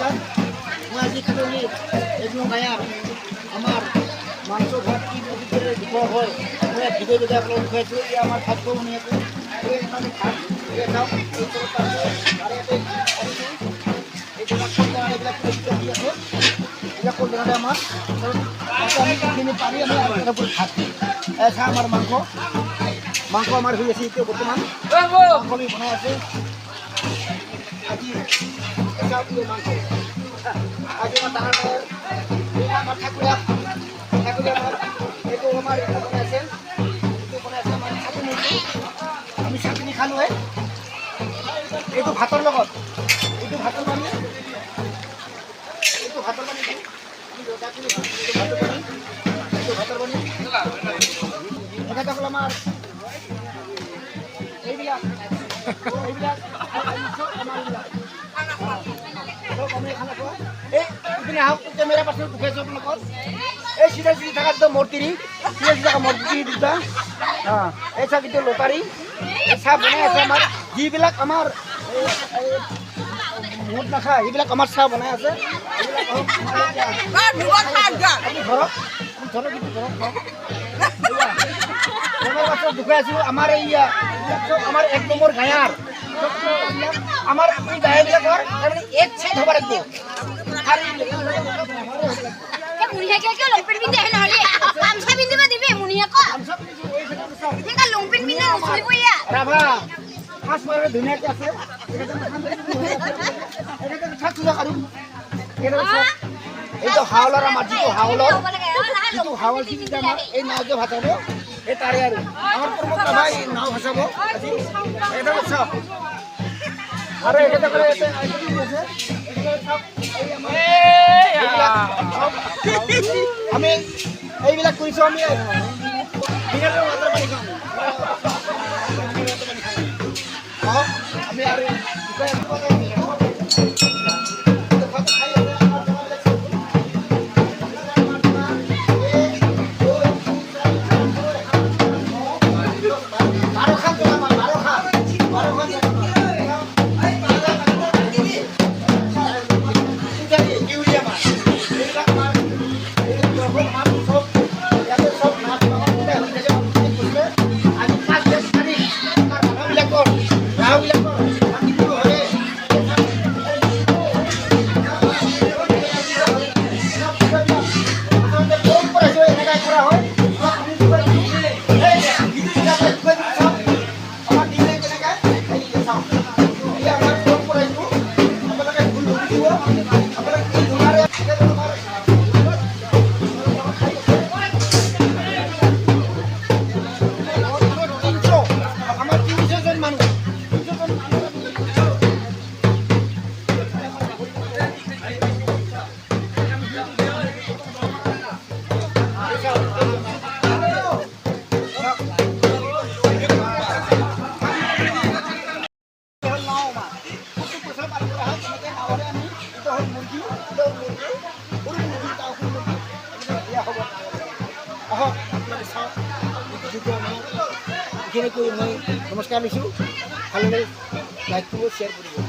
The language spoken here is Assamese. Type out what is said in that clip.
নমস্কাৰ। মই আজি খাটনিৰ এক নং গায়াৰ আমাৰ মাংস ভাত কি পদ্ধতিৰে দেখুওৱা হয়, মই ইয়াত ভিডিঅ' যোগে আপোনালোক দেখুৱাইছোঁ। এই আমাৰ খাদ্য বনি আছে। এই আমি ভাত, এই চাওক, এই তলত আছে আৰু ইয়াতে আনিছোঁ। এইবিলাক কলদানা, এইবিলাক কিবা কিবি আছে। এইবিলাক কলদানাতে আমাৰ তাতে আমি এইখিনি পাৰি আমি আৰু তাৰ ওপৰত ভাত দিম। এই চাহ আমাৰ মাংস, মাংস আমাৰ হৈ আছে। এতিয়া বৰ্তমান মাংস আমি বনাই আছোঁ আজি। চাওক, এই মাংস আজি আমাৰ ডাঙৰ ডাঙৰ। এই আমাৰ ঠাকুৰীয়া, ঠাকুৰীয়া আমাৰ এইটো, আমাৰ এইটো বনাই আছে, এইটো বনাই আছে আমাৰ চাটনি। আমি চাটনি খালোঁ। এইটো ভাতৰ লগত, এইটো ভাতৰ পানী, এইটো ভাতৰ পানী। আমি ৰজা কৰি এইটো ভাতৰ পানী, এইটো ভাতৰ পানী। তেখেতসকল আমাৰ এইবিলাক, এইবিলাক চব আমাৰ, এইবিলাক চব আমি খানা খোৱা। এই ইপিনে আহক, কেমেৰা পাছত দেখুৱাইছোঁ আপোনালোকৰ। এই চিধা চিধি থকা একদম মূৰ্তিৰি, চিধা চিধি থকা মূৰ্তি দুটা। এই চাওক, এইটো লটাৰী। এই চাহ বনাই আছে আমাৰ যিবিলাক আমাৰ এই মদ নাখায়, সেইবিলাক আমাৰ চাহ বনাই আছে। এইবিলাক আপুনি ধৰক, আপুনি ধৰক, এইটো ধৰক, ধৰক। কেমেৰা পাছত দেখুৱাই আছোঁ। আমাৰ এইয়া চব আমাৰ এক নম্বৰ গায়াৰ চব এইবিলাক, আমাৰ এই গায়াবিলাকৰ তাৰমানে এক চাইড হ'ব লাগিব আৰু মুনিয়াকে কিয় লং পেণ্ট পিন্ধি আহে? নহ'লে গামচা পিন্ধিব দিবি মুনিয়াক। গামোচা পিন্ধিছোঁ, এই চাইডত চাওক। সেনেকা লং পেণ্ট পিন্ধি নচলিব ইয়াত। ৰাভা সাজ মাৰে ধুনীয়াকৈ আছে। এখেতে থাক চাওক আৰু এখেতে চাওক। এইটো হাওলৰ, আমাৰ যিটো হাওলৰ, যিটো হাওল, যিটো আমাৰ এই নাও যে ভাসাব, এই তাৰে আৰু আমাৰ প্ৰমোদ ৰাভাই নাও ভাসাব আজি। এখেতে চাওক আৰু এখেতে কৰে ইয়াতে আছে। এখেতে চাওক, এই আমাৰ এইবিলাক চাওক। আমি এইবিলাক কৰিছোঁ। আমি মিনাৰেল ৱাটাৰ পানী খাওঁ, মিনাৰেল ৱাটাৰ পানী খাওঁ। আহক, আমি আৰু খাই আছে আমাৰ জেগাবিলাক চাওক। এক, দুই, তিনি, চাৰি, পাঁচ, ছয়, সাত, আঠ, ন, 10, 12খন জেগা আমাৰ, 12খন, 12খন জেগা আমাৰ। দেউৰী আমাৰ এইবিলাক, আমাৰ এইবিলাক আমাৰ চব ইয়াতে চব নাচ বাগন হৈ থাকে। কৈছিলে আজি 5 তাৰিখ আমাৰ ৰাভাবিলাকৰ, ৰাভাবিলাকৰ কাতি বিহু হ'লে আচলতে পৰম্পৰা হিচাপে এনেকুৱাই কৰা হয়। আমি দেখুৱাই দিছোঁ। এই ভিডিঅ' বিলাক দেখুৱাই দিছোঁ, চাওক। আমাৰ দিলে কেনেকৈ, এই চাওক। এই আমাৰ পৰম্পৰা এইটো। আপোনালোকে ভুল নুবুজিব। আপোনালোকে এই ধূনাৰে আমাৰ খাই আছে। 300, আমাৰ 300জন মানুহ, 300জন মানুহ আমি। হ'ল নাও আমাৰ। কোনটো পইচা পাৰ কৰা হয় তেনেকৈ নাৱৰে আমি। এইটো হ'ল মুৰ্গী, এইটো হ'ল মুৰ্গী, সৰু মুৰ্গী, এটা সৰু মুৰ্গী এনেকৈ দিয়া হ'ব। আহক, আপোনালোকে চাওক ভিডিঅ'টো। আমি এইখিনি কৰি মই নমস্কাৰ লৈছোঁ। ভাল লাগিলে লাইক কৰিব, শ্বেয়াৰ কৰিব।